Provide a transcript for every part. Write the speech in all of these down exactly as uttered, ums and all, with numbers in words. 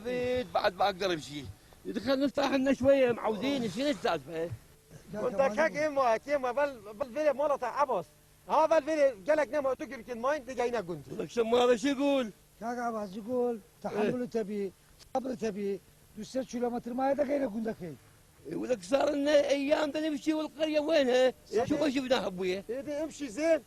بيت بعد ما أقدر أمشي. دخل نفتح لنا شوية، معودين، شنو السالفة؟ وانت كاك ايه ما، ايه ما، بل، بل فيري مالطة عبص. ها، بل فيري، قالك نما تقول كن ماين، تجينا قنت. ولك شمارة شو يقول؟ كاك عباس يقول: تحمل تبي، صبر تبي، دوسر كيلومتر ما يدك هنا قندك هي. ولك صار لنا أيام ده نمشي والقرية وينها؟ شو ما شفناها أبويا؟ ايه ده امشي زين.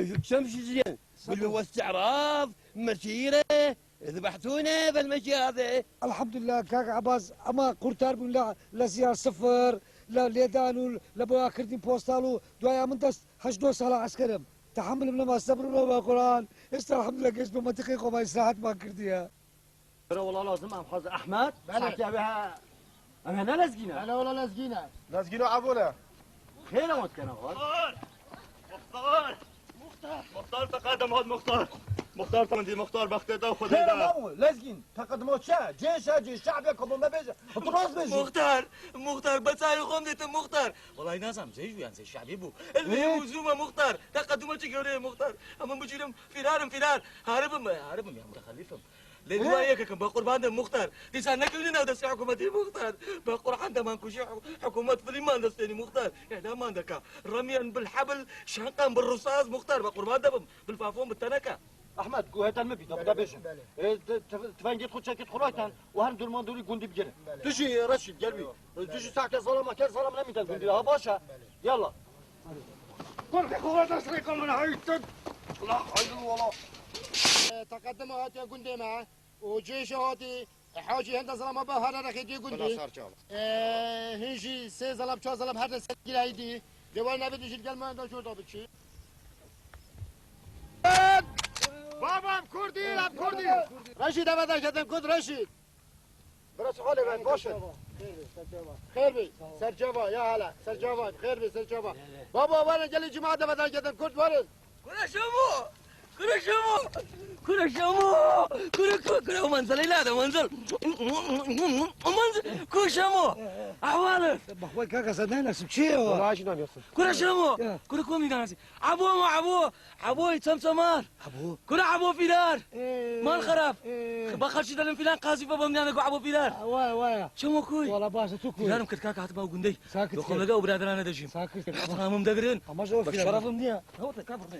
شو تمشي زين؟ قل له: واستعراف، مسيرة، ذبحتونا بالمشي هذا. الحمد لله كاك عباس، اما قرتار بون لا، لا سيار صفر، لا ليدان و لا بوا كردين بوستال و دوايا من دست هشت دو سالا عسكرم. تحمل من ما صبر ولا قرآن. است الحمد لله قشت بمنطقي قوما إسراحت ما كرديا. Bira wala lazim em xwaz Ehmed. Belê. Saetî ev e. Em hene lezgîne. Belê wala lezgîne. Lezgîno ebole. Xêr e wan dikene xwaz. Muxtar! Muxtar! Muxtar! Muxtar, teqedem hat muxtar. Muxtar, tamam dî muxtar, bextê te xwedê Xêr e de. Mamo, lezgîn. Teqedima çi? Cêş e, cêş şe'bê, kabul me bêje. Tu rast bêjî. Muxtar! Muxtar, be çayê xwe dîtim muxtar. Wala nazam, zey jû yan zey şe'bî bû. Lê Ê? Û zû me muxtar. Teqedima çi gewre ye muxtar. Em bicîrim, fîrar im, fîrar. Haribim, haribim ya, mutexelîf im. Lê He? Dua yek kim, be qurban de muxtar. Dîsa nekewîne nav destê hikûmetê muxtar. Be Qur'an de man kujî hikû-, hikûmet filîman destênî muxtar. Îdam man deka. Remiyen bil hebl, şenqan bil rusaz muxtar. Be qurban de bim. Bil fafon bi teneke. Ehmed, guheten mi bî, da bida bêjim. Belê. E, te-, te-, tifengê xwe çekit xuraytan û her durman durî gundî bigirin. Belê. Tu jî Reşîd, gel bî. Belê. Tu jî sahte zalama ker, zalam nemîten gundî. Ha, baş e. Belê. Yalla. Kurxê xwe dest rêka min haytin. Allah hayır wala. E, teqedima hatiye gundê me. Û cêşê hatî, e, hacî hende zelama be here rexê dê gundî. Bila ser çava. E, hin jî sê zelam, çar zelam her de ser girayî dî. Lê wan nebê dijî gel me enda jor da biçî. Babam Kurdî, em Kurdî. Reşîd eve derketin Kurd, Reşîd. Bira çi halê ve, baş e? Xêr bê, serçava, ya hele, serçava, xêr bê, serçava. Baba, verin gelin cemaat eve derketin Kurd, verin. Kura Şemo! Kura Şemo! Kura Şemo! Kura, kura, kura, manzil, ila de manzil. Manzil, kura Şemo! Ahwal e? Bak, vay kaka, sen ne nasıl bir şey o? Vallahi hiç inanmıyorsun. Kura Şemo! Ya. Kura komî danasî. Abo ma abo! Abo çemçemar! Abo. Kura abo firar! Ee, Mal xerab! Ee. Bak, karşı dedim filan, kazife bom yani, abo firar! Vay, vay. Çemo kuy? Wala baş e, tu kuy? Firarim kırk kaka hatıma gundey. Sakit. Dokunlega o biraderane de jim. Sakit. Tamam da girin. Ama o firar. Şerefim diye. Ne oldu? Ka vurdu.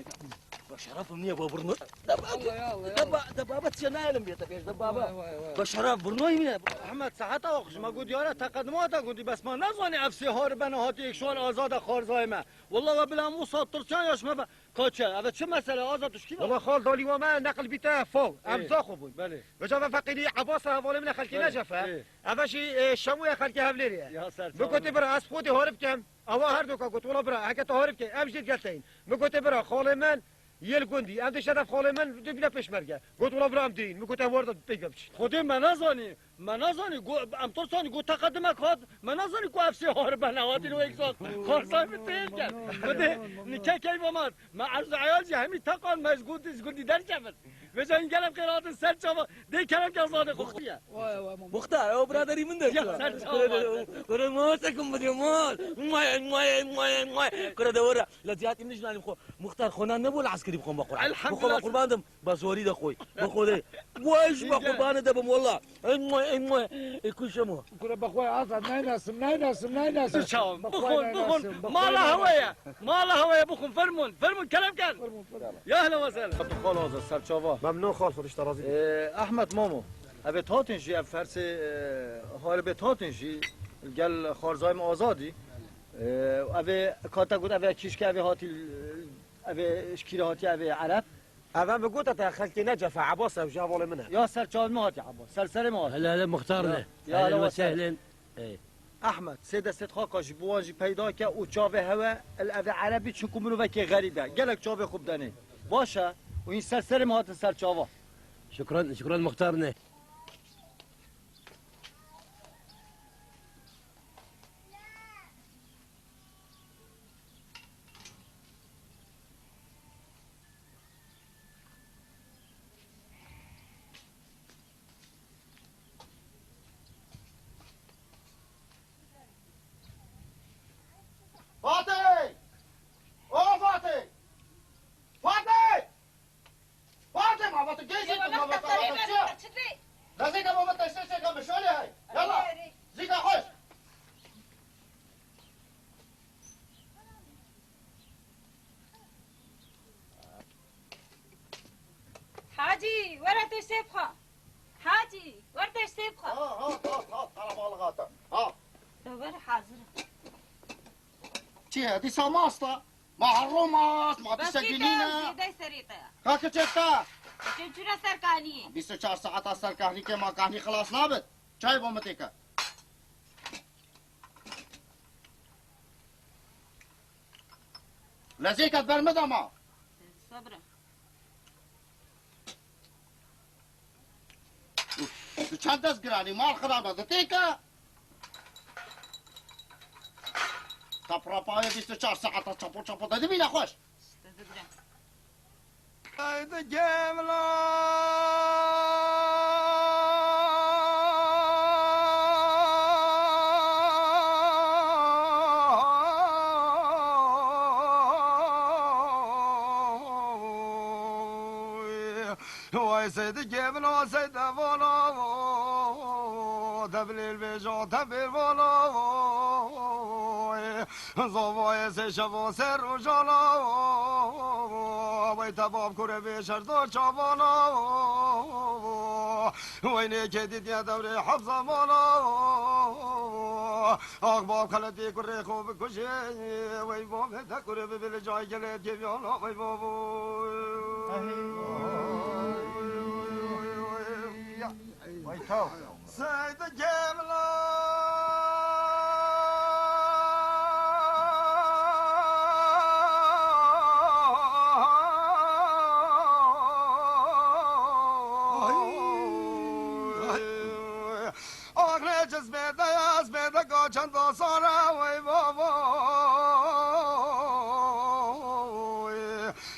Be şerefim niye bu burnu? Da baba, Allah ya, Allah ya. Da ba-, da baba tiye ne elim bir de bir de baba. Vay, vay, vay. Be şeref burnu yine. Ehmed, saet awa xwe ji me got diyare teqedimata gundî, bes me nezanî ev sê haribene hatî yek şal azade xarzayê me. Walla we bila em wisa tirsiyan ya ji me ve. Kaçe, ev çi mesele, Azad, tu şkî ve? Walla xal dalî wa me neqil bîte faw. Em Ê, zaxo bûn. Belê. Veca ve feqîrî Ebasa hevalê min e xelkê Belê. Necef e. Ê. Eve jî, e, Şemoya xelkê Hevlêrê ye. Ya ser Min çawa gotê me. Bira, ez xwedê harib kem. Ewa her doka got, wala bira, heke tu harib ke, ev jî digel te yên. Min gotê bira, xalê min yê li gundî. Em dê şedef xalê min dibîne pêşmerge. Got, wala bira, em dê yên. Min got, ev warda pêk ve biçî. Xwedê me nezanî, me nezanî, go-, em tirsanî, got, teqedimek hat, me nezanî ku ev sê haribene hatî wek zat. Xarsay min têr ket. Xwedê nike keyfa me hat. Me erz û eyal jî hemî teqan, me ji gundî, ji gundî derkevin. Vêca hîn gelek xêr hatin ser çava. Dê kerem ke Azadê xwe xwe ye. Vay, vay, Muxtar, o biraderî min de. Ya, ser çava. Kure de, kure ma sekum bidê ma. May, may, may, may. Kure de were. La ziyat imdij nalim xwe. Muxtar, xwe nan nebû la eskerî bixwe me Qur'an. Elhamdülillah. Bixwe me qurban dim. Ba zorî de xwe. Bixwe de. Weş me qurbanê de bim, walla. Ey, may, ey, may. Ê, kuşemo. Kure bixwe Azad, naynasim, naynasim, naynasim. Çawa. Bixwe bixwin, naynasim, bixwe naynasim. Mala hewe ye. Mala hewe ye, bixwin, fermûn. Fermûn, kerem ken. Fermûn, fermûn. Ya hele wesele. Xal Azad, ser çava. Memnun xal, xwe dişta razî. Ee, Ehmed Mamo, evê tatin jî, ev fersê, e, haribê tatin jî, gel xarzayê me Azadî. Ee, evê kate got, evê kîşke, evê hatî, evê şkîre hatî, evê Ereb. Eve min got, te xelkê Necef e, Ebas e, ji hevalê min e. Ya ser çavê min hatî Ebas, ser serê min hatî. Hele hele muxtar ne. Ya, hele wesele. Ehmed, sê destê xaka ji bo wan jî peyda ke û çavê hewe li evê Erebî, çunku mirovekê xerîb e. Gelek çavê xwe bidenê. Baş e. Û hîn ser serê min hatin ser çava. Şukran, şukran muxtar ne. Fatih! O Fatih! Fatih! Fatih, ma Fatih, gel. Ya, sen, ma Fatih, Fatih, Fatih, Fatih, Fatih. Hacî, were tiştê bixwe. Hacî, were tiştê bixwe. Ha, ha, ha, ha, qerebalix hate. Ha. Te were hazir e. Çi ye? Dîsa mast e. Ma herom mast, ma dîsa gilî ne. Zêde serê te. Ka kiçek te. Çi cure serkanî? Bîst û çar saeta serkahnî ke ma kahnî xilas nabit. Çay bo min têke. Lezêke ber min de ma. Sabir e. Tu çend dest giranî, mal xirab e, di têke. Taprapayê bîst û çar saeta çapo çapo te dibîne xweş. Te dibîne. Haydi gel lan. Vay seydi kevno seyde volo, tebilil bejo tebil volo. Zovoye se şevo se rojolo. Vay tebab kure be şerdo çavolo. Vay ne kedi diye devre hafza volo. Ax bab xeletî kurê xwe bikujê, wey bavê te kurê bibe li cayê gelê kêviyana, wey babo. Wey taw. Seydi Kemla. Ax ne cizmê de ez bê de ka çend sare wey babo.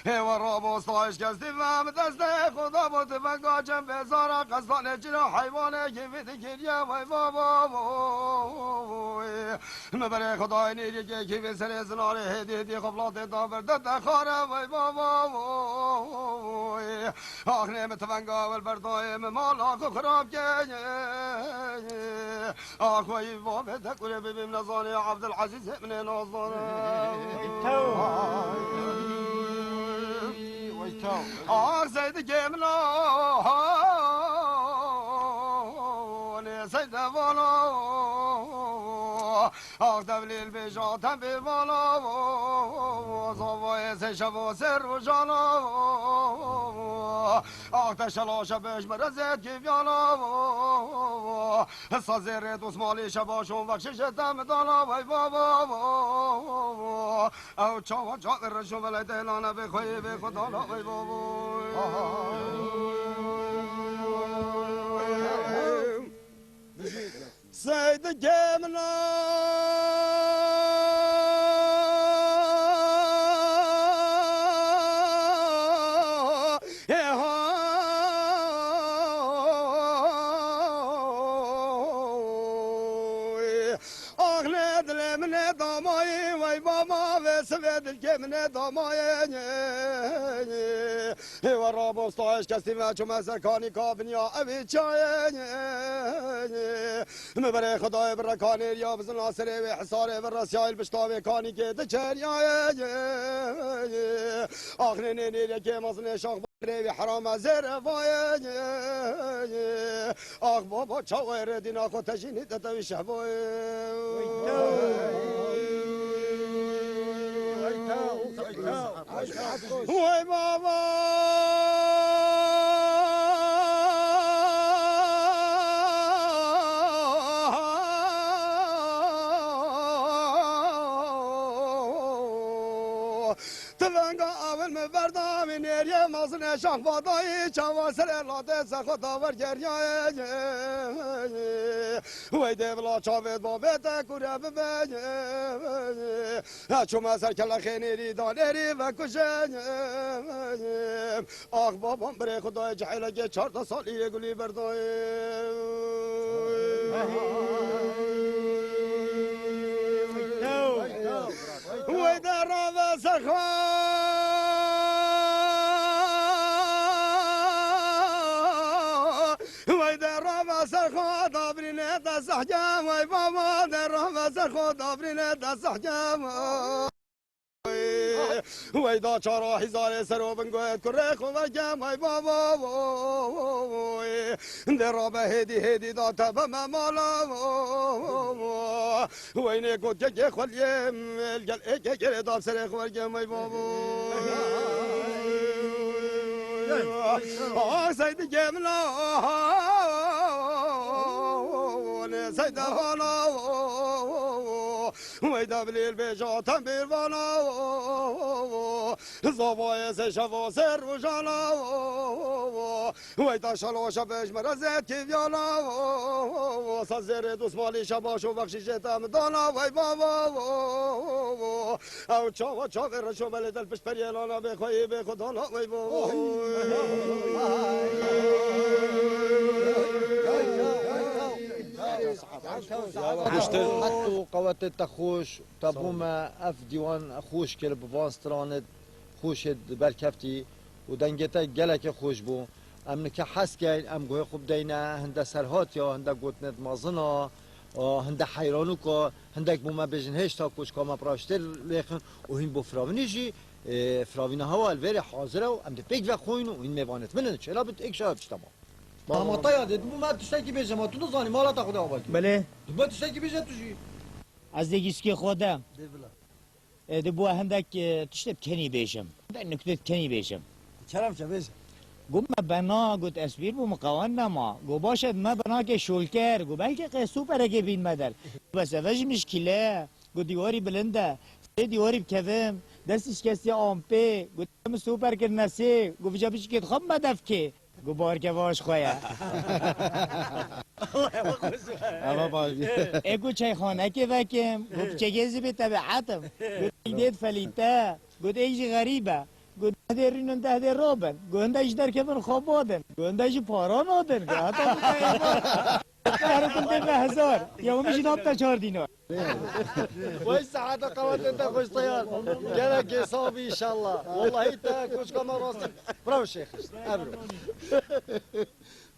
Hêwa rabosta eşkestî ve mi destê xuda bo ti venga çend bêzara qestanê çira heywanê kî vî dikiriye wey babo. Mi berê xudayê nêrî kê kî vê serê zinarê hêdî hêdî xwe vilatê da berde te xare wey babo. Ax nê mi tivenga ewil berdayê mi mala xwe xirab kê. Ax wey bavê te kurê bibîm nezanê Abdulazîzê min ê nazane. Wey tew. Wey tew. Ax Zeydikê min o. Nê Zeyde vana. Ax devlîl bêja tembê vana. Zavayê sê şevo sê rojana. Ax te şelaşe bêj mi rezet kîvyana. Hisa zêrê dostmalî şebaşon vekşişê te mi dana vay babo. Ew çawa çadir reşo velê deylane bê xweyê bê xwe dana vay babo. Seydi kemla. Ax ne dilê min ê damayê, wey baba, vê sivê dilkê min ê damayê. Hêwa rabosta eşkestî me çûme ser kanîka binya evî çayê. Mi berê Xwedayê bi rekanêriya bizina serê wê hisarê ve resiyayê li bişta wê kanîkê diçeriyayê. Axirê nê nêriyekê mezinê şax berê wî herame zêre vayê. Ax baba çawê rê dîna xwe tejînî te tevî şehboyê. Wey baba! Ti venga ewil mi berda min nêriyê mezin e şahbadayî çawa serê latê se xwe dawer geriyayê. Wey dê bila çavê babê te kure bibe. Çûme ser kelexê nêrî da nêrî vekujê. Ax babam birê Xwedayê cihêlekê çardeh salî yê gulî berdayê. Wey de rave ser xwe. Wey de rave ser xwe dabrîne te sehke. Wey baba de rave ser xwe dabrîne te sehke. Wey da çara hîzarê ser û bin got, kurê xwe vekem, wey babo, dê rabe hêdî hêdî da te bime mala. Wey nê got, kekê xweliyê, gel ê kekê da serê xwe verkem, wey babo. Ah, seydikê min a, nê seyde vana. Wey da bilêl bêja tembêr vana, zavayê se şeva ser rojana. Wey da şaloşa bej mera zet kêvyana, sa zerê dosmalî şebaş û bexşîşê te min dana, wey baba. Ew çawa çavê reşo belê del pişt periyelana bê xweyê bê xwe dana, wey baba. Piştir. Qewetê te xweş. Te bû me ev dîwan xweş kir bi van stranê xweşê di ber keftî û dengê te gelekê xweş bû. Em nike hez keyn, em guhê xwe bideyne hinde serhatiya, hinde gotinêt mezin a, hinde heyranûk a, hindek bo me bêjin hêşta koçka me bi raştê lêxin û hîn bo firavînê jî, e, firavîna hewa li vêrê hazir e û em dê pêk vexweynin û hîn mêvanêt min in. Çêla bit êk şav tişta ma. Tamata ya dê, tu bo me tiştekî bêje ma, tu nizanî mala te xwe de ava kir. Belê. Tu bo tiştekî bêje tu jî. Ez dê gîskê xwe de. Dê bila. E, di bo hindek, e, tiştê kenî bêjim. Hindek nukte kenî bêjim. Kerem ke bêje. Got me bena, got ez pîr bûm, qewan nema. Got baş e, me benakê şolker. Got belkî qey sûperekê bîn me der. Bes eve jî mişkîle. Got dîwarî bilind e. Sê dîwarî bikevim. Destî şikestiye ampê. Got min sûper kirine sê. Got vîca biçikê dixwe bime devkê. Got barke vaş xwe ye. Eva baş bî. Ê got çayxanekê vekim. Got piçekê zî bê tebiatim. Got dêt felîte. Got êk jî xerîb e. Got deh dê rînin deh dê rabin. Got hindek jî derkevin xwe badin. Got hindek jî para nadin. Got heta got eva. Her kum tê me hezar. Ya min jî dap te çar dînar. Vay saete qewetê te xweş teyar. Gelekê sabî inşallah. Wallahî te koçka me rastî. Bravo Şêx. Ebro.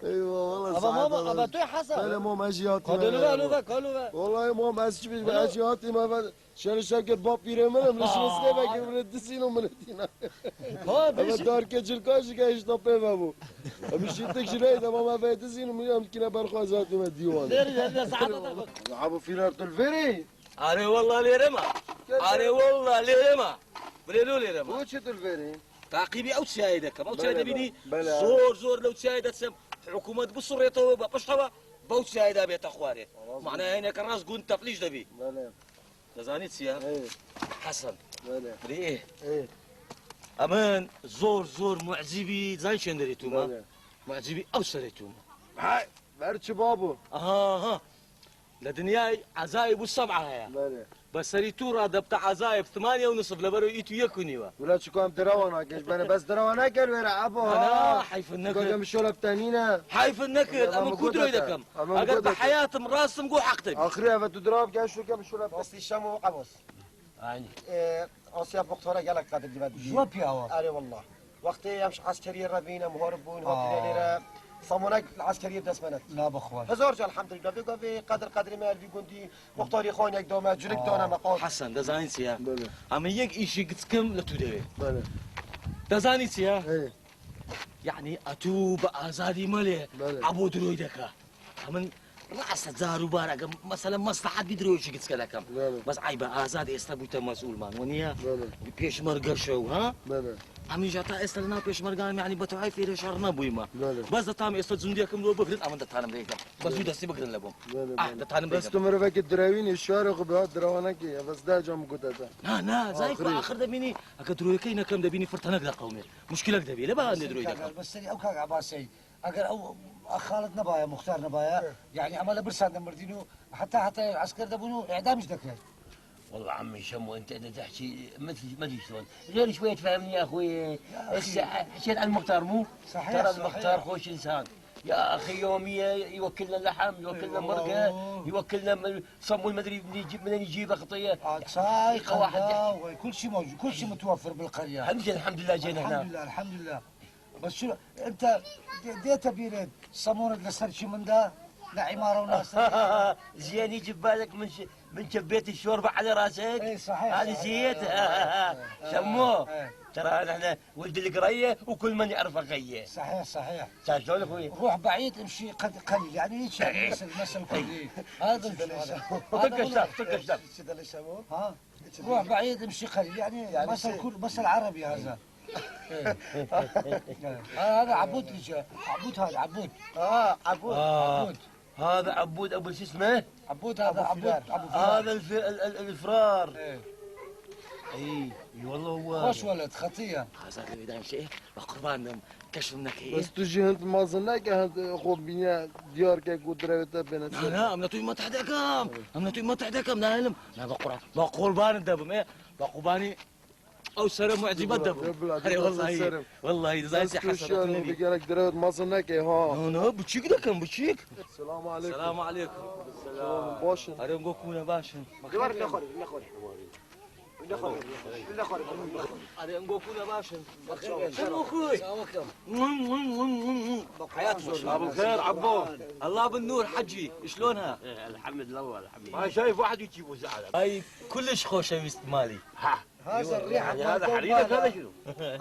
Eyvah, valla. Ama mama, ama tu Hasan. Bele mama, ez jî hatî. Kadını ver, ver, kadını ver. Wallahî mama, ez çi bêjim, ez jî hatî me ve. Şerê şevket bap pîrê min im, li şinê sê vekir min dizîn û min tîna. Ha, eve darke cilka jî ke hişta pê ve bû. Em şîtik ji lê de mama ve dizîn û min em kine berxwazatî me dîwan. Deri, deri, saate de. Abo Fîrar, tu li vêrê? Are wallah lêre ma. Are wallah lêre ma. Bilê lo lêre ma. Bu çi tu li vêrê? Taqîbî ew çiyayê dekim. Ew çiyayê dibînî zor zor lew çiyayê de çim. Hikûmet bisurrêtewe be piştewe. Bew çiyayê de bête xwarê. Mana hêneke rast gund teflîş debî. Dezanî çi ye? Hesen. Rê. Emin zor zor mucibî zay çenderê tu ma. Mucibî ew serê tu ma. Hay, ver çi babu. Aha, aha. Li dinyayê ezayê bû seb'a heye. Belê. Be serî tu re debte ezayê bi timaniye û nisif, leberê î tu yek û nîve. Wila çiko em direwa nakin, ji bene bes direwa neker wêre, ebo, ha? Na, heyfin nekir. Çiko em şole bi tenîne. Heyfin nekir, em ku diroy dekem. Eger bi heyatim rastim got heq te bî. Axirê eve tu dirawa bike, şoke em şole bi tenîne. Rastî Şemo Ebos. Aynî. Ee, Asya Muxtara gelek qedir dibe. Zor piyawa. Erê wallah. Wextê em ji eskeriyê re bîn, em muharib bûn, hatine lêre. Samonek li eskeriyê bi dest me net. Na bixwe. Hezar ca elhamdulillah. Vê gavê qedir qedrê me li vî gundî muxtarî xaniyek da me, cunik dane me qas. Hesen, dezanî çi ye? Belê. Em yek îşî giçkim li tu de wê. Belê. Dezanî çi ye? Ê. Yanî, a tu bi azadî me lê, belê, ebo diroy deke. Min rast e, car û bar, eger mesela meslehet bî, diroy çi giçke dekem. Belê. Bes eybe, azad êsta bûte mesûl man. We niye? Belê. Pêşmerge şew, ha? Belê. Em jî heta êsta li nav pêşmergan, yanî bi tuhayê fêrê şer nebûyî me. Belê. Bes de tam êsta cundiyek em lo bigirin, em de tanim rêk de. Bes wî destî bigirin le bom. Belê, ah, belê. De tanim rêk de. Bes tu mirovekî direwînî, şarê xwe bi hat direwa nekî, bes de cam gute te. Na, na, zayîf axir de bînî, eke diroyekê nekem de bînî firtenek de qewmê. Muşkilek de bî, le ba hende diroy dekem. Bes serî ew kaka basey. Eger ew xalit nebaye, muxtar nebaye, yanî ema li birsan de mirdîn û heta, heta esker de bûn û îdam jî dekirayî. والله عمي شمو، انت اذا تحكي ما تجي، ما تجي شلون. غير شوية تفهمني يا اخوي. يا اخي. هسه حكيت عن المختار مو؟ صحيح، ترى صحيح. المختار خوش انسان. يا اخي يومية يوكلنا لحم، يوكلنا مرقة، يوكلنا من-، صمون ما ادري من يجيب، منين يجيبه خطية. آه، شاي، يا اخي واحد قهوة، كل شيء موجود، كل شيء متوفر بالقرية. الحمد لله، الحمد لله جينا هنا. الحمد لله، الحمد لله. بس شو، انت دي-، ديتا بيرد صمونة لسر شي من ده؟ لعمارة وناصر. زيني جبالك من ش-، من شبيت الشوربة على راسك. إيه، صحيح، هذه صحيح. زيت. إيه، إيه، إيه. شمو. إيه. ترى نحن ولد القرية وكل من يعرف غية. صحيح، صحيح. شلون أخوي؟ روح بعيد، امشي قد-، قليل. يعني، هيك، إيه. مثل، مثل كردي. هذا الجو هذا. طق هذا الشاف، طق الشاف. ها؟ روح بعيد، امشي قليل. يعني، يعني مثل شيء. كل، مثل عربي هذا. إيه. هذا عبود اللي جاء. عبود هذا، عبود. آه، عبود. آه. عبود. هذا عبود أبو شو اسمه؟ عبود هذا، أبو عبود، فلان. أبو فلان. هذا الف-، ال-، ال-، الفرار. إيه. إي، إي والله هو. خوش ولد، خطية. هذا اللي بدنا شيء، بقربان كشف منك هي. بس tu jî hind mezin neke, hind xwe bîne diyar ke ku direwê te bêne ser. Na, na, em ne tu ma tehdê kem. Em ne tu ma tehdê kem, na, elim. Na, baqurban, baqurban de bim, e. Baqurbanî. Ew sere mucîbet de bû. Ya bila, Erê, ya bila, wellahî, serim. Wellahî, dizanî Ez tu şiyan xesaret bi gerek direwt masa neke ha. No, no, biçîk dekim, biçîk. Selamu aleykum. Selamu aleykum. Selam, baş in. Erê, ngo kûne baş in. Erê, ngo kûne baş in. Çen oxuy. Hayat zor. Abul xêr, Abbo. Allah bin Nur, Hacî, şlon ha? Elhamdülillah, elhamdülillah. Ma şayf wahid yicî bu zehra. Ay, kuliş xoşewîst malî. Ha. هذا الريحة هذا مال حريرك، هذا دومالة. شنو؟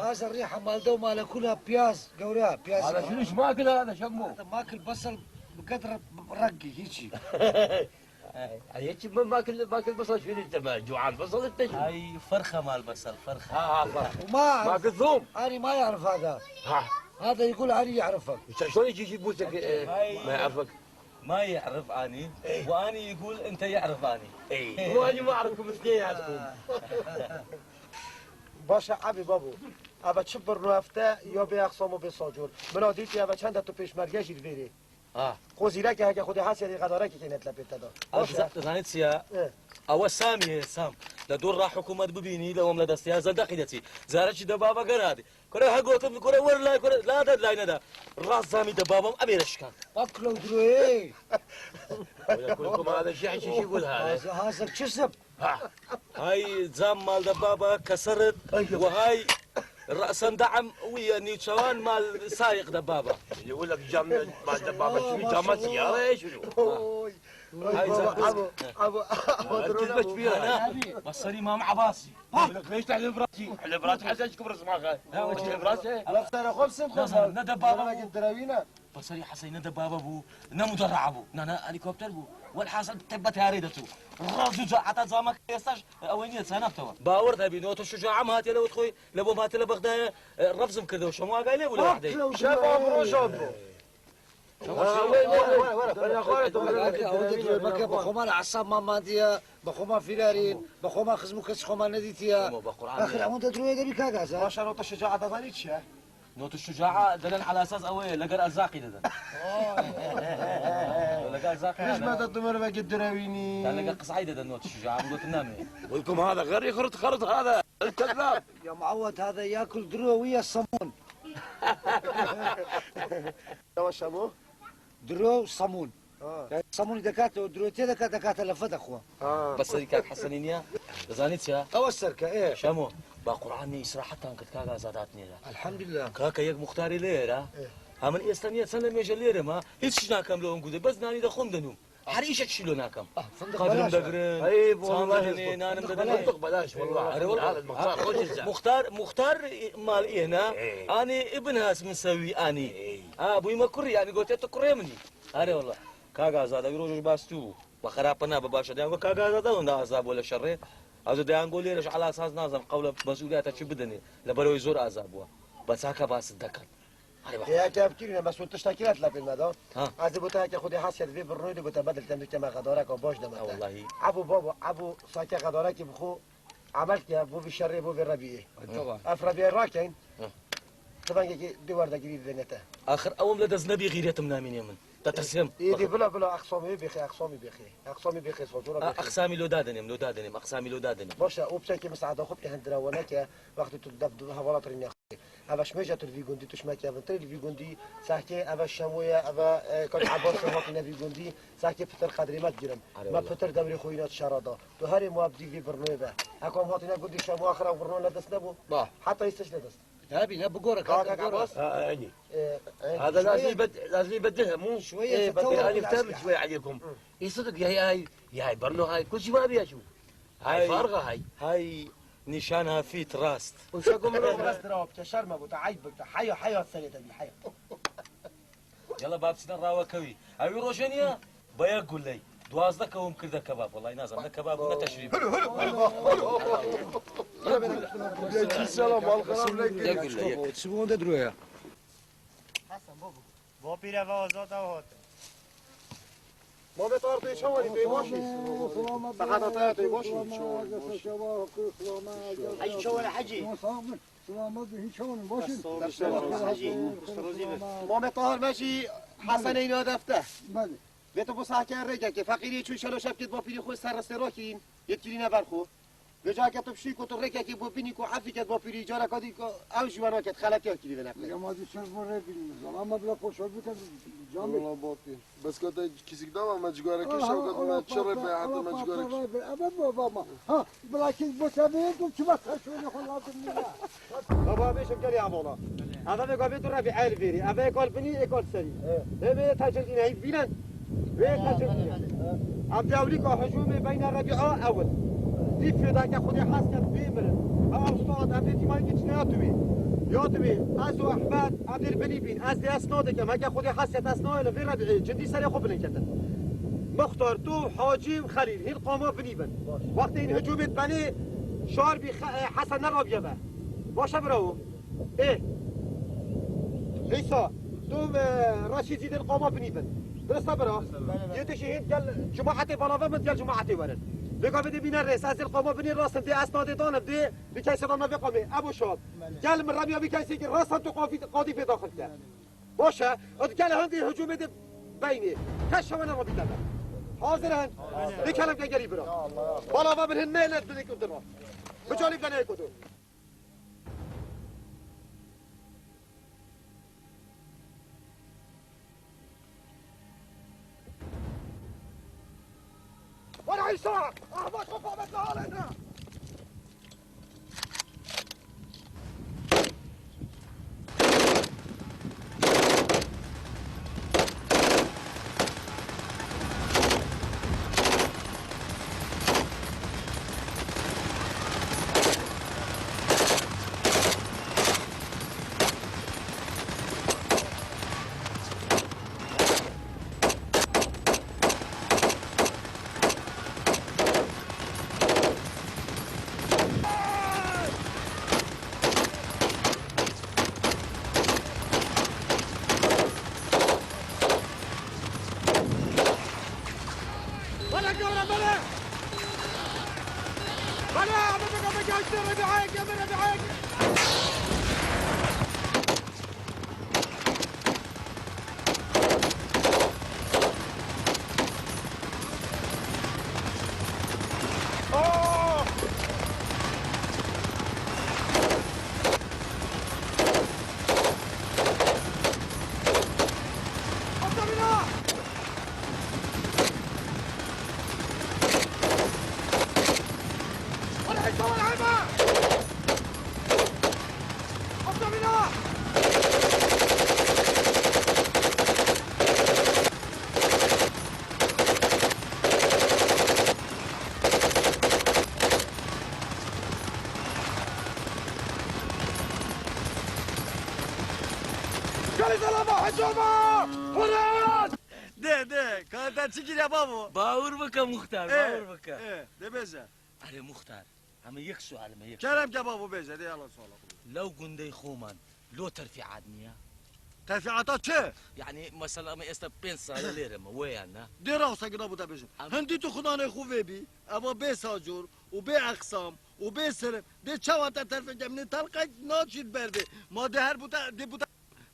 هذا الريحة مال دومالة كلها بياز، قوريها، بياز. هذا شنو، ايش ماكل هذا، شمو؟ هذا ماكل بصل بقدر رقي، هيجي. هيجي ما ماكل، ماكل بصل، شنو انت، ما جوعان بصل انت، شنو؟ هاي فرخة مال بصل، فرخة. ها، ها، فرخة. وما أعرف. ماكل ثوم. أنا ما يعرف هذا. ها. هذا يقول أنا يعرفك. شلون يجي يجيب موسك، آه، هاي ما يعرفك؟ ما يعرف أني، إيه. وأني يقول أنت يعرف أني. إيه. وأني ما أعرفكم اثنيناتكم. Baş e, ebî babo. Eve çi birno hefte ya bê exsam û bê sacor. Min a dîtî eve çend e tu pêşmerge jî li vêrê. Ha. Xo zîreke heke xwedê hesiyê xedarekê kêne tile pê te da. Baş e. Zanît çi ya? E. Ewe Samî ye, Sam. Li dor ra hikûmet bibînî, li wan li destê ya zendaqî de çî. Zere çî de baba geradî. Kure he gotim, kure wer lay, kure la de lay neda. Rast Samî de babam emê re şikand. Bak lo duroyê. Kule kulkum hada şi'şi şi gul hada. Hazır, hazır çisip. Ha. Hay cam mal de baba keserit. Ay, yok. Ve hay ra'sen da'm ve nîçewan mal sayiq de baba. Yule cam mal de baba, şunu cama siyara şunu. Oy. Ay, Ay, baba, cam. Abo, abo, abo, Herkes abo. Beş bir yana. Basarî Mam Abasî. Lêş te li virasî. Li virasî hesen ji kibir sima xe. Li virasî. Laf sere xwe bisin xwe. Ne de baba bû. Direwîne. Basarî Heseyne de baba bû. Ne mudarra bû. Ne, ne helîkopter bû. Welhasil tebbe teyarê de tu. Razû ca heta zama ke êsta ew ê niyet sanaf tewa. Bawer de bî, notu şuca'a em hatiye le wet xwe, le bom hatiye le Bexdayê, e, refzim kirde û şemo agay lê bû le wehdê. Şeva bi roja bû. Beke bi xwe me li esab me mandiye, bi xwe me firarîn, bi xwe me xizm û kes xwe me nedîtiye. Axir ewan te dirûyê de bî kak Azad. Baş e, nota şecaeta zanî çi ye? Nota şeca'a deden ala esas ew ê, leger erzaqî deden. Leger erzaqî deden. Hizmeta tu merivekî direwînî. Ya leger qisayî deden nota şeca'a, min gotin namê. Welkum hada, xerî xurt xurt hada. Kezab. Ya muawwed hada yakul dirû wî ye semûn. Yavaş ama. Diro û semûn. Ha. Yani semûnî dekate û diro tê deke, dekate lefe de xwe. Ha. Beserî kak Hesenî niye? Dizanî çi ya? Ew serke, ê. Şemo, ba Qur'an ne îsrahetan kir, kak Azad hat nêre. Elhamdülillah. Kaka yek muxtarê lê ra. Ê. Ha min êsta niye çend demê jê lêre ma. Hiç iş nakem lo ûn gude. Bes nanî de xwem denûm. Her îşek şîlo nakem. Ah, fındık belaş. Qadrim degirin. Ay, bu çand Allah dedinê, nanim dedinê. Fındık belaş, vallahi. Are, vallahi. Muxtar, muxtar, muxtar mal êna. Ey. Anî ibn has min sewî anî. Ey. Ha, bûyme kurî, anî gote tu kurê min î. Are, vallahi. Kak Azad, ew roj ji bas tu. Ba xerap na, bi baş e. Deyan go Kak Azad, ew da azab wele şerê. Ez deyan go lêre ji ala saz nazem, qewle mesûliyeta çi bidinê. Li ber wê zor azab wa. Ba çaka bas dekan. Hadi bak. Heye ke ev kirîne, Mesûd tişta kî re tila pêl me da. Ha. Ez ê bo te heke Xwedê hesiya di vê birnûyê de bo te bedil kem, dike me xedareka baş de me te. Ha, wellahî. Ebo babo, ebo sake xedarekî bi xwe emel ke, bo vî şerê, bo vê rebiyê. Tamam. Ev rebiyê rakeyn. Ha. Ti vengekî dê werdekirî bibêne te. Axir ewim li dest nebî xîretim namînê min. Te tirsêm. Ê, dê bila, bila, exsamî bêxê, exsamî bêxê. Exsamî bêxê, socora bêxê. Exsamî lo dadenim, lo dadenim, exsamî lo dadenim. Baş e, û piçekî misada xwe bike hindira we neke, wextê tu dev hevala tirîne. Eva şimêja tu li vî gundî, tu ji me kevin tirî li vî gundî, sehkê eva Şemo ye, eva, e, Kak Ebas e, hatine vî gundî, sehkê pitir qedrê me digirin. Are, me wala. Pitir demrê xwe îna dişara da. Tu herê muabdî vî birnoyê be. Heko em hatine gundî Şemo axira birno ne dest nebû. Ba. Heta îstiş ne dest. Abi ne bigore, kaka, bigore. Ha, aynı. Hadi lazım bet, lazım bet de mu. Şöyle e, bet yani tam şöyle aleykum. İyi sıdık ya, ya, ya, barno hay, kusi var ya şu. Hay farga hay. Hay nişan hafit rast. Uşakum ro rast ra, şerme bu, ta ayıp bıktı. Hayo, hayo, senete bir hayo. Yala babsina rawa kewî. Ew ê rojê niya? Baya guley. Duwazdeh kewim kirde kebab. Wallahî nazam ne kebab ne teşrîb. Hulu, hulu. Selam, alkaram ne guley. Çi bu onda duruyor ya? Hasan, baba. Bapîre ve azad ew hate. Mehmet Arda, çawanî, tu yê baş î? Selamet. Saxata te ya, tu yê baş î? Selamet. Hecî çawan e, Hecî? Selamet bin, hiç olun, başın. Sağ ol, sağ ol, Hacı. Selamet. Muhammed Tahir Meşî, Hasan Eyni Adefte. Belê. Vê tu bu sahke rêkekê, feqîrê çû şelo şev ket bapîrî xwe ser restê rokîn, yetkirîne ber xwe. Vê cake tu pişî ku tu rêkekê bu binî ku efî ket bapîrî, cara kadî ku ew ji we naket, xeletiya kirî vê neqlê. Ya ma dî ser bu rê binî, zalama bila poşa bikin, camê. Valla bapîr. Bes ka te kîsik dama me cigare kê şewket me çi rê be heta me cigare kê. Ama baba ma. Ha, bila kîs bu sebebi tu çima taşını xwe lazım nîye. Baba bê şev kerî hevala. Eve vê gavê tu revî el vêrî. Eve ekal binî, ekal serî. Hê bê tecildîne hîv bînen. Vê tecildîne. Ev dewrîka hicûmê beyne Rebîa ewil. Dî fêdake Xwedê hes ket bê mirin. Ew saet ev dê tîmay ki çine ya tu bê. Ya tu bê. Ez û Ehmed. Ev dê li binî bîn. Ez dê ez nadikim. Heke Xwedê hes ket ez nayêlim vê Rebîê cindî serê xwe bilind ketin. Muxtar, tu, Hacî û Xelîl hîn qama binî bin. Wextê hîn hicûmê dibenê şar bî Xe-, e, Hesen nerabiye ve. Baş e birawo? Ê. Hîsa, tu, e, Reşîd zî dên qama binî bin. Dirist e bira? Yê tişî hîn gel cemaetê balave min gel cemaetê werin. Vê gavê dê bîne rês. Ez dên qama binî rastim dê ez nadê danim dê. Bi kesê de navê qamê, Ebu Şam. Belê. Gel min remiya bi kesê ki rasan tu qafî-, qadîfê daxil ke. Belê. Baş e, ot gel hindî hücumê de beynê. Te şewe ne rabî deme. Hazir in? Hazir. Bi kelem ke gerî bira. Ya Allah, ya Allah. Bala ve min hin ne ne dinik udira. Bi calî de ne kudu. Were Îsa! Ahmet Xwe Babet li halê ne! Bele gavre bele! Bele! Ame beka beka işte Rebîayek, Rebîayek! Gelin selama, hücuma! Hurriyet! De, de, ka te çi kiriye bavo? Bawer bike muxtar, Ê, bawer bike. Ê, de bêje. Erê muxtar, em ê yek sual me yek. Kerem ke bavo bêje, de yalan suala xwe. Lew gundey xwe man, lo terfîat niye? Terfîata çi? Yani mesela me êsta pênc sal lêre me, wê ya ne? De rawsa gina bu te bêjim. Em- Hindî tu xunanê xwe vê bî, eva bê sacor û bê exsam û bê sirim, de çawa te terfê kemine telqek naçît berdê. Ma de her bu te, de bu te,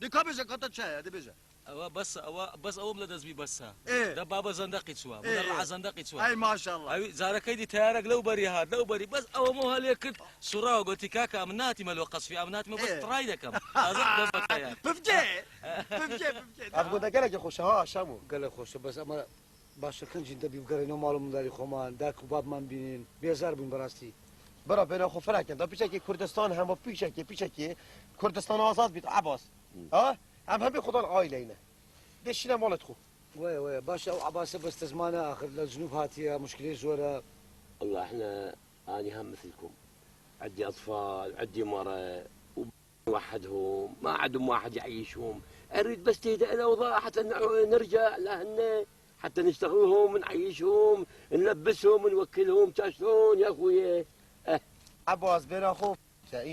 de ka bêje ka te çi heye, de bêje. Ewa bes, ewa bes, ew bile dest bî bes ha. Ê. Da baba zendaqî çiwa, Ê, baba ê. Ra zendaqî çiwa. Ey maşallah. Ew zarekey dî teyarek lew berî hat, lew berî. Bes ew mo halê kir, sura gotî kaka, em natîme lo qesfî, em natîme bes Ê. Tray dekem. Azad be baka ya. Pifke. Pifke, pifke. Ev gunda gelekî xweş e ha, Şamo. Gelek xweş e, bes ama baştirkin jî de bî bigerîno mal û mindarî xweman, dayik û bab man bînin. Bêzar bûn bi rastî. Bira bêna xwe firakin. Da piçekê Kurdistan hema piçekê, piçekê Kurdistan azad bît, Ebas. Ha? Em hemî xudan aîleyne. Dê şîne malê xwe. Wê, wê, baş e, ew Ebasê bistizmane axir, le Cinûb hatiye, muşkilê zor e. والله احنا، اني هم مثلكم، عندي اطفال، عندي مرة، ونوحدهم، ما عندهم واحد يعيشهم. اريد بس تهدأ الاوضاع حتى نع-، نرجع لهنا، حتى نشتغلهم، نعيشهم، نلبسهم، نوكلهم، شلون يا اخوي؟ اه. Ebas, bêna xwe.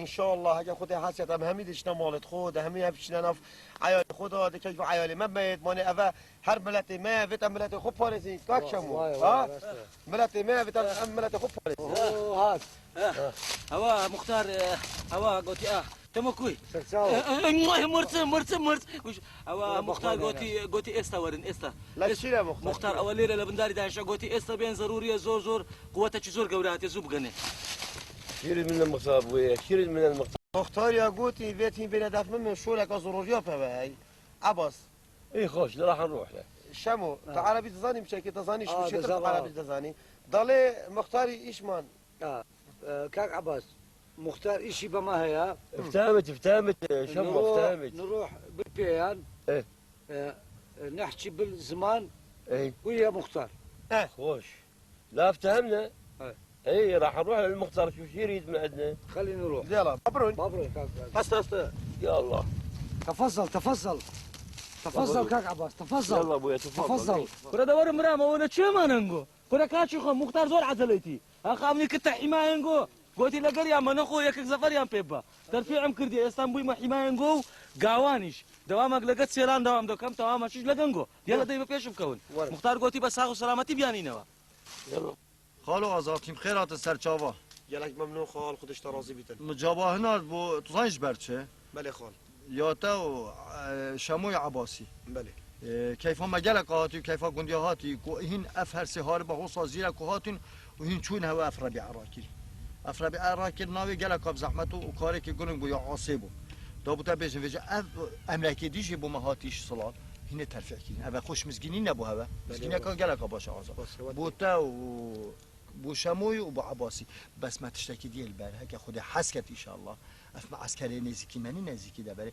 Înşallah, heke Xwedê hesiyet, em hemî diçine malê xwe, de hemî ev çine nav eyalê xwe de, de keyfa eyalê me meyêt, mane eve her miletê me, vêt em miletê xwe parêzin, kak Şemo, vay, vay, ha? Rast e. Miletê me, vêt em, em miletê xwe parêzin. Oho, hat. Eh, ewa, Muxtar, eh, ewa, gotî, ah, Temo kuy? Serçawa. Eh, eh, eh, mırt, mırt, mırt. Kuş, ewa, Muxtar gotî, gotî êsta werin, êsta. La şîre Muxtar. Muxtar, ewa lêre le bindarî daşa, gotî êsta bên zerûrî ye, zor, zor, quwetekî zor gewre hatiye, zû bigenê. شيل من المغتاب ويا، شيل من المغتاب. Muxtar ya gotî, vêt hîn bêne def min, min şoleka zerûriya peve hey. Ebas. اي خوش، راح نروح له. Şemo, tu erebî dizanî, miçekê dizanî, Ah, şmişê tu dizan, ah. Erebî dizanî. Dalê Muxtarî îşman. Ha, e, kak Ebas, Muxtar îşî be me heye. افتهمت، افتهمت، شمو، Niro, افتهمت. Niro bil pêyan. Eh. E, e, nehçî bil ziman. Ey. Kuye Muxtar. Eh. خوش. لا افتهمنا. Eh. اي، راح نروح للمختار، شو شي يريد من عندنا؟ خلينا نروح. يلا، مبروك. مبروك، كاك، كاك. هسه، هسه. يا الله. تفضل، تفضل. تفضل، تفضل. كاك عباس، تفضل. يلا أبويا، تفضل. تفضل. إي. Kura da werim Ramo, wina çi emanen go? Kura kaçî xwe, Muxtar zor ezeleytî. Ha, xamnî kite hîmayên go. Gotî leger ya me nexwe yekek zeferiyan pê biba. Terfî em kirdiye, êstan bûyme hîmayên go û gawanîş. Dewamek leget sêlan dewam do, kem tewama şiş legen go. Yela dey bi pêş bikewin. Werin. Muxtar gotî be sax û selametî biyanînewa. Yela. Xalo Azad, hîm xêr hatin ser çava. Gelek memnûn xal, Xwedê ji te razî bîtin. Mi caba hina bo, tu zanî ji ber çi? Belê xal. Ya te û, e, Şemoyê Ebasî. Belê. E, keyfa me gelek hatî û keyfa gundiya hatî ku hîn ev her sê haribe hosa zîrek ku hatin û hîn çûn hewe ev Rebîa rakirî. Ev Rebîa rakir navê gelek ev zehmet û, û karekî guning bû ya asê bû. Da bû te bêjin vêje ev emrekê dî jî bo me hatî ji Silal hînê terfîh kirîn. Ev xweş mizgînî nebû hewe. Belê, Mizgîneka belê. Geleka baş e Azad. Baş, evet. Bo te û Bo Şemoyî û bo Ebasî. Bes me tiştekî dî yê li ber, heke Xwedê hez ket înşallah. Ev me eskerê nêzîkî me nî nêzîkî de berê. E,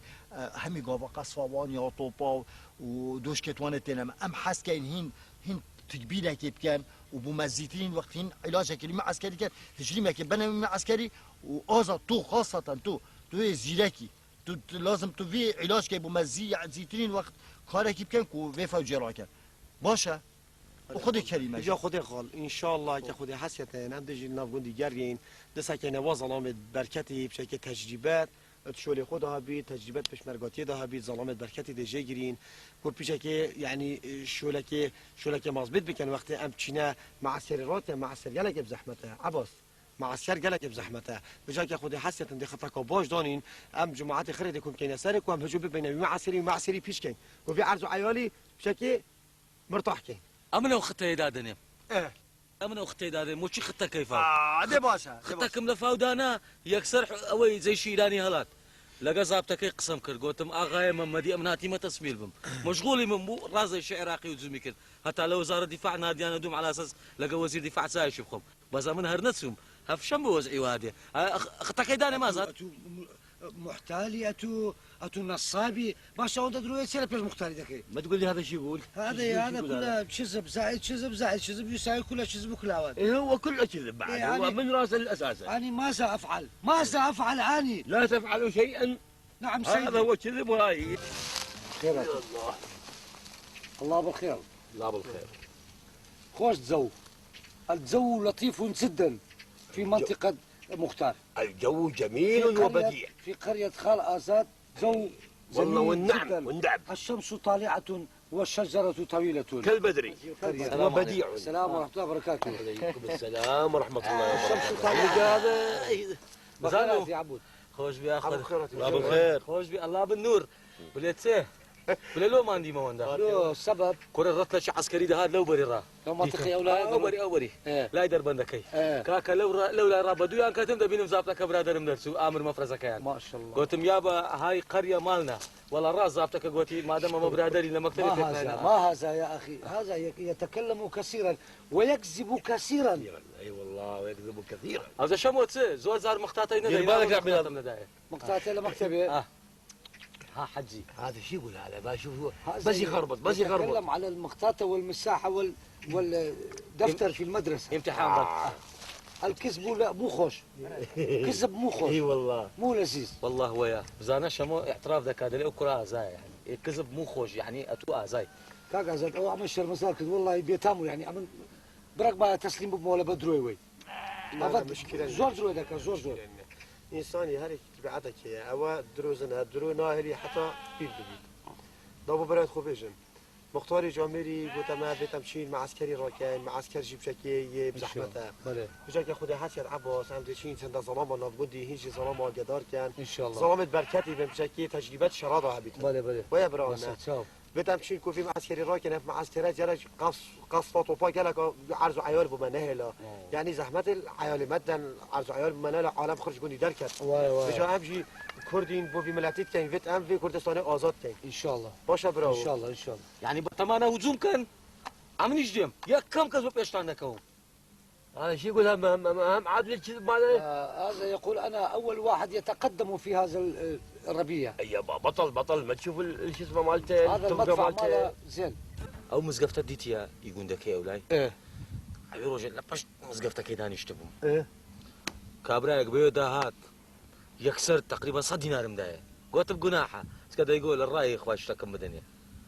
hemî gava qesfa wan ya topa û, û doşkê wan ê têne me. Em hez keyin hîn, hîn tikbîlekê bikin û bo me zîtirîn wext hîn îlacekê li me eskerî ken, hicrîmekê bene me eskerî û Azad tu, xaseten tu, tu yê zîrekî. Tu, tu lazim tu vî îlacekê bo me zî-, zîtirîn wext karekî bikin ku vê fewcê rakin. Baş e. Û Xwedê kerîm e. Îja Xwedê xal, înşallah ke Xwedê hesiyete, em dê jî li nav gundî geriyên, dê sekeyne wa zelamê berketî, piçekê tecrîbet, di şolê xwe de hebî, tecrîbet pêşmergatiyê de hebî, zelamê berketî dê jê girîn, ku piçekê, yanî, şolekê, şolekê mazbêt bikin, wextê em çîne meesker rake, meesker gelekê bi zehmet e, Ebas. Meesker gelekê bi zehmet e. Vêca ke Xwedê hesiyete, em dê xeteka baş danîn, em cemaetê xirê dê kom keyne serê, ku em hico bibeyne wî meeserî, wî meeserî pîç keyn. Ku vî erz û eyalî piçekê Mirtah ke. Em ine xiteyê dadinê. Eh. Em ine xiteyê dadinê. Mo çi xite keyfa? Aa, de baş e, de baş e. Xite kim li faw dana, yekser ew ê zeyşî Îranî helat. Lege zabtekê qisem kir. Gotim, axayê Memedî, em hatîme tesmîr bim. Meşgûlî min bû, razê şi Iraqî û cûmî kir. Heta li wezara dîfa nadiyane dûm ala esas lege wezîr dîfa sayê şi bixwim. Bes min her neçûm. Hevşem bi wezî wadiye. Ha, x-, xite key dane ma zat. Etu, etu, محتالي، أتو، أتو نصابي، باشا، وأنت دلوقتي سير بيش مختاري دكي. ما تقول لي هذا شو يقول؟ هذا، شو يقول، هذا شو يقول هذا؟ كله كذب، زائد كذب، زائد كذب، يساوي كله كذب وكلاوات. إيه، هو كله كذب بعد، إيه، هو يعني، من رأس الأساس. أنا ماذا أفعل؟ ماذا أفعل أنا؟ لا تفعل شيئا. نعم هذا سيدي. هو كذب وهاي. خير. يا الله. الله بالخير. لا بالخير. خوش جو. الجو لطيف جدا في الجو، منطقة مختار. الجو جميل في قرية، وبديع. في قرية خال آزاد جو والله جميل والنعم، جدا. والنعم. الشمس طالعة والشجرة طويلة. كالبدر. كالبدر. وبديع. السلام ورحمة الله وبركاته. عليكم السلام ورحمة الله وبركاته. الشمس طالعة. هذا بخيرات يا عبود. خوش بيا أخوي. الله بالخير. خوش بيا الله بالنور. بليتسي. Bile lo mandîme wenda. Lo sebep. Kure rotleçî eskerî dihat lew berî ra. Lew mantiqê ew layê Ew berî, ew berî. He. Lay derbendekey. He. Kaka lew ra, lew lay ra beduyan ketim debînim zafteke biraderim derçû, amir mefrezekeyan. Maşallah. Gotim ya ba hay qerya malna. Wela rast zafteke gotî, madem ema biraderî le mektebê Ma pêk haza, nayna. ma haza ya axî. Haza ye-, yetekellemu kesiren ve yekzibu kesiren. Eyvallah, eyvallah, ve yekzibu kesiren. Ew ze şemo çi? Zor zar mixtatey nedayê, Dêrbalek zor Ahmet mixtatê abi. nedayê. Mixtatê le mektebê. Ah. Ha, hecî. هذا شو يقول هذا؟ ما شوف هو هذا بس يخربط، بس يخربط. يتكلم على المخطاطة والمساحة وال-، والدفتر في المدرسة. امتحان بقى. الكذب لا، مو خوش. كذب مو خوش. اي والله. مو لذيذ. والله ويا. زانا شمو اعتراف ذاك هذا لو كرة ازاي يعني. الكذب مو خوش يعني اتو ازاي. كاك ازاد او عمل شرمزار كذب والله بيتامو يعني عمل برك ما تسليم بمولا بدروي وي. لا، لا، Avat, مشكلة zor zor deke, zor zor. مشكلة. İnsanî her tibîetek heye. Ew dirozin e, diro nahêlî heta pîr bibî. Da bo birayet xwe bêjin. Muxtarê camêrî gote me vê tem çîn, me eskerî rakin, me esker jî biçekê yê bi zehmet e. Belê. Biçekê xwe dê hetiyet Ebas, em dê çîn çenda zelama navgundî, hîn jî zelama agedar ken. İnşallah. Zelamê berketî bin, biçekê tecrîbet şerada hebîtin. Belê, belê. Waya bira me. Mesela, çaw. Vê dem çîn ku vî me'eskeri rakin, ev me'eskere gelek qas, qas fatopa gelek a erz û eyal bû me nehêla. Oo. Yanî zehmetê eyalê me den erz û eyal bû me nehêla, alem xirc gundî derket. Vay, vay. Vêca em jî Kurdîn bo vî miletî dikeyn, vêt em vê Kurdistanê azad keyn. İnşallah. Baş e birawo. İnşallah, inşallah. Yani bi temana hücum ken, em nîjdêm. Yek kam kes bi pêştan nekewim. هذا شو يقول؟ هم، هم، هم، هم عادل كذب ماله؟ آه، هذا يقول: "أنا أول واحد يتقدم في هذا ال-، الربيع." اي يابا، بطل، بطل، ما تشوف ال-، شو اسمه مالته، هذا التوقع المدفع مالته؟ ماله زين. Ew mizgefte dîtiye î gundekê ewlay. Eh. Ew rojê li pişt mizgeftekê danîştibûm. Eh. Kabrayek bi wê de hat. Yekser teqrîben sed dînarim daye. Gotim, "Gunah e." Eske daygo li rayê xwe tiştekim bidinê.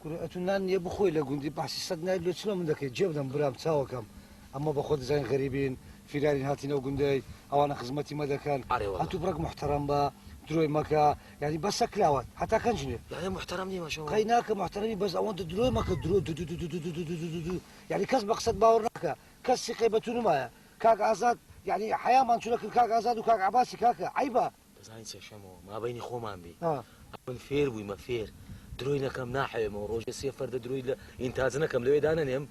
Kuro, etu nan niye bixwe le gundî, behsî sed nayê, lê çilo min deke, cê bidem biram, çawa kem? Ema bi xwe dizayîn xerîbîn, fîrarîn hatîne ew gundey, ewana xizmetî me deken. Arê wala. Etu birek muhterem be, diroy meke, yanî bes e kilawet, heta kenc ne? Yani muhterem nîme şewa. Qey nake muhteremî, bes ewan de diroy meke, diro, du, du, du. Yanî kes bi qised bawer nake, kes sîqey be tu nimaye. Kak Azad, yanî heyaman çûne kir Kak Azad û Kak Ebasî kake, eyb e. Dizanî çi Şemo, mabeynî xweman bî. Ha. Em fêr bûyme, fêr. Diroy nekem nahewê me, rojê sê ferde diroy li întac nekem, li wê danenêm.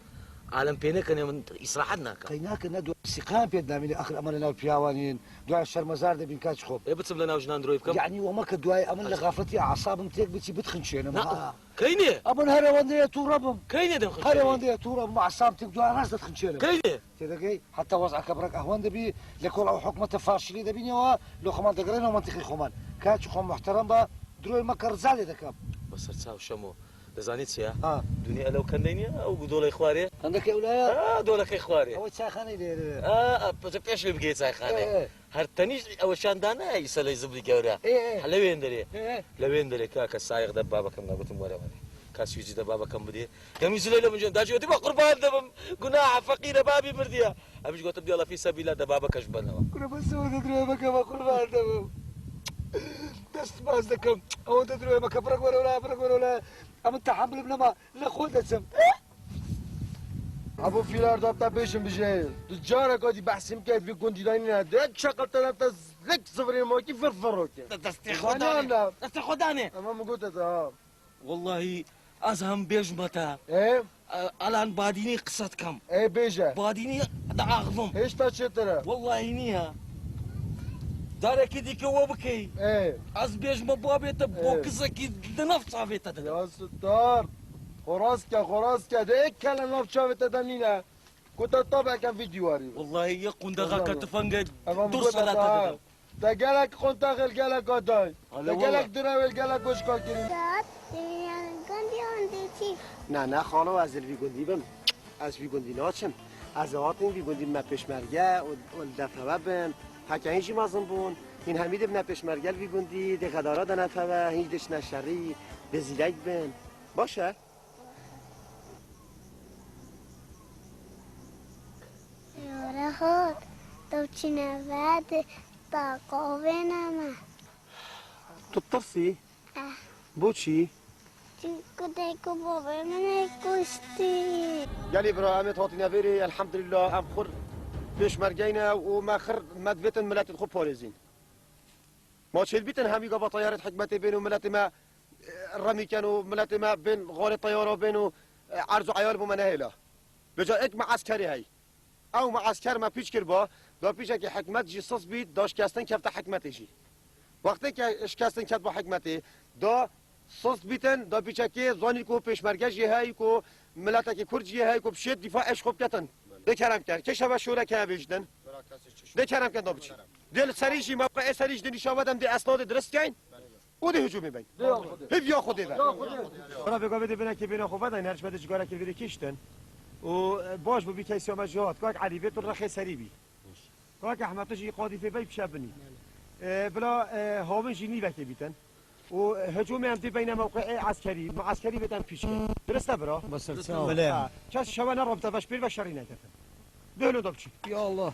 Alem pê nekenê, min îsrahet nakem. Qey nake ne dua sîqan pê dinamîne, axir ema li nav piyawan yên, dua şermezar debîn kaç xwe. Ê biçim li nav jinan diroy bikim? Yanî we meke duayê, emin li Kaç? Xafletî asabim têk biçî bidxinçênim. Na. Ha. Keynê? Emin here wendê ye tu rebim. Keynê dem xinçênê? Here wendê ye tu rebim, asabim têk dua rast didxinçênim. Keynê? Têdegey, heta wez'eke birek ehwan dibî, lê kol ew hikûmete faşilî dibînê we, lo xeman digerîne mentiqê xweman. Ka çi xwe muhterem be, diroy me ke rica lê dikem. Be ser çav Şemo. Dizanî çi ya? Ha. Dûnî elew kendey niye? Ew doley xwarê. Kendekê ewla ya? Ha, dolekê xwarê. Ew çayxaneyê lê. Ha, pêşê bigê çayxanê. Ê, ê. Her tenî ew şandane, îse ley zibrî gewre. Ê, ê. Hele wên derê. Ê, ê. Le wên derê, kaka Sayiq de babekim, me gotim were were. Ka swîcî de babekim bidê. Demî zilê li min cem dacî, wetî me qurban dibim. Gunaha feqîre babî mirdiye. Em jî gotin, "Diyala fî sebîla de babeke ji bernava." Kure bes ew de dirê me ke me qurban dibim. Dest baz dikim. Ew de dirê me ke birek were were, birek were were. Em tehammilim nema, li xwe deçim. Ebo fîrar da te bêjim bijê. Tu careka dî behsî min ket vî gundî danîne. Dek şeqil te te zik zivirê makî fir fir roke. Destê xwe danê. Destê xwe danê. Ama min gote te ha. Wellahî, ez hem bêjme te. Ê? E, Alan badînî qise dikim. Ê, bêje. Badînî diaxivim. Hêşta çêtir e. Wellahî niye. Carekî dîke we bikey. Ê. Ez bêjme babê te, Ê. Bokizekî di nav çavê te didim. Ya sitar. Xwe rast ke, xwe rast ke. De ê kele nav çavê te de nîne. Ku te tabekem vî dîwarî. Wellahî ye qundexa ke tifenge dur sera te didim. Te gelek qontaxê li gelek a day. Te gelek direwê li gelek goşka kirî. Dad, tu yan gundî hûn dê çî? Na, na, xalo, ez li vî gundî bim. Ez vî gundî naçim. Ez ê hatim vî gundî me pêşmerge û, û li def hewe bim. Heke hîn jî mezin bûn. Hîn hemî dê bine pêşmerge li vî gundî, dê xedara de nefeve, hîn jî dê çine şerî, dê zîrek bin. Baş e? Rehat, tu çine vedi, ta qavê neme. Tu tirsî? Eh. Boçî? Çünkü dayku babê min ê kuştî. Gelî bira, em ê hatine vêrê, elhamdülillah, em xur pêşmergeyne û me xir me divêtin miletê xwe parêzîn. Ma çêdibîtin hemî gava tayarêt hikmetê bên û miletê me remî ken û miletê me bên xalê teyara bên û, e, erz û eyal bo me nehêla. Vêca êk me eskerê hey. Ew me esker me pîç kir ba, da pîçekî hikmet jî sist bît, da şikestin kefte hikmetê jî. Wextê ke şikestin ket ba hikmetê, da sist bîtin, da pîçekê zanî ku pêşmerge jî hey, ku miletekî kurd jî hey, ku bi şêt dîfa eş xwe biketin. Dê kerem ken, kê şeve şûre ke bêjtin. Dê kerem ken da biçî. Dê li serî jî mewqeê serî jî dê nîşan vedem, dê esnadê dirist keyn. Û dê hicûmê beyn. Hêviya Xwedê be. Bira vêga vê dê binekê bêna xwe vedayne, her ji me dê cigare kê vê dê kiştin. Û, e, baş bû bî keysî me jî hat. Kak Elî vê tu rexê serî bî. Kak Ehmed tu jî qadîfê bey pişe binî. E, bila, e, hawin jî nîvekê bîtin. Û, e, hicûmê em dê beyne mewqeê eskerî, me eskerî vê dem pîç kir. Dirist e bira? Belê. Ha, kes şewe nerabite veş pêr ve şerî neketin. Dê hilo da biçî. Ya Allah.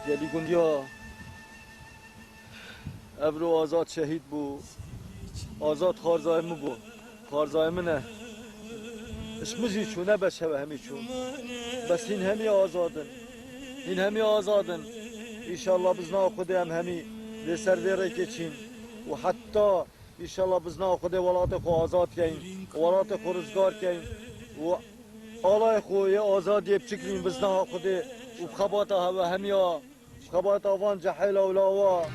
Gelî gundiya Ebro Azad şehîd bû. Azad xarzayê min bû. Xarzayê min e. Ji min jî çû, ne beş hev e, hemî çû. Bes hîn hemî azad in. Hîn hemî azad in. Înşallah bi zina Xwedê em hemî lê ser vê rêkê çîn. Û heta înşallah bi zina Xwedê welatê xwe azad keyn. Welatê xwe rizgar keyn. Û alayê xwe yê azadiyê biçikrîn bi zina Xwedê û bi xebata hewe hemiya. Xebata van cehêla û lawa.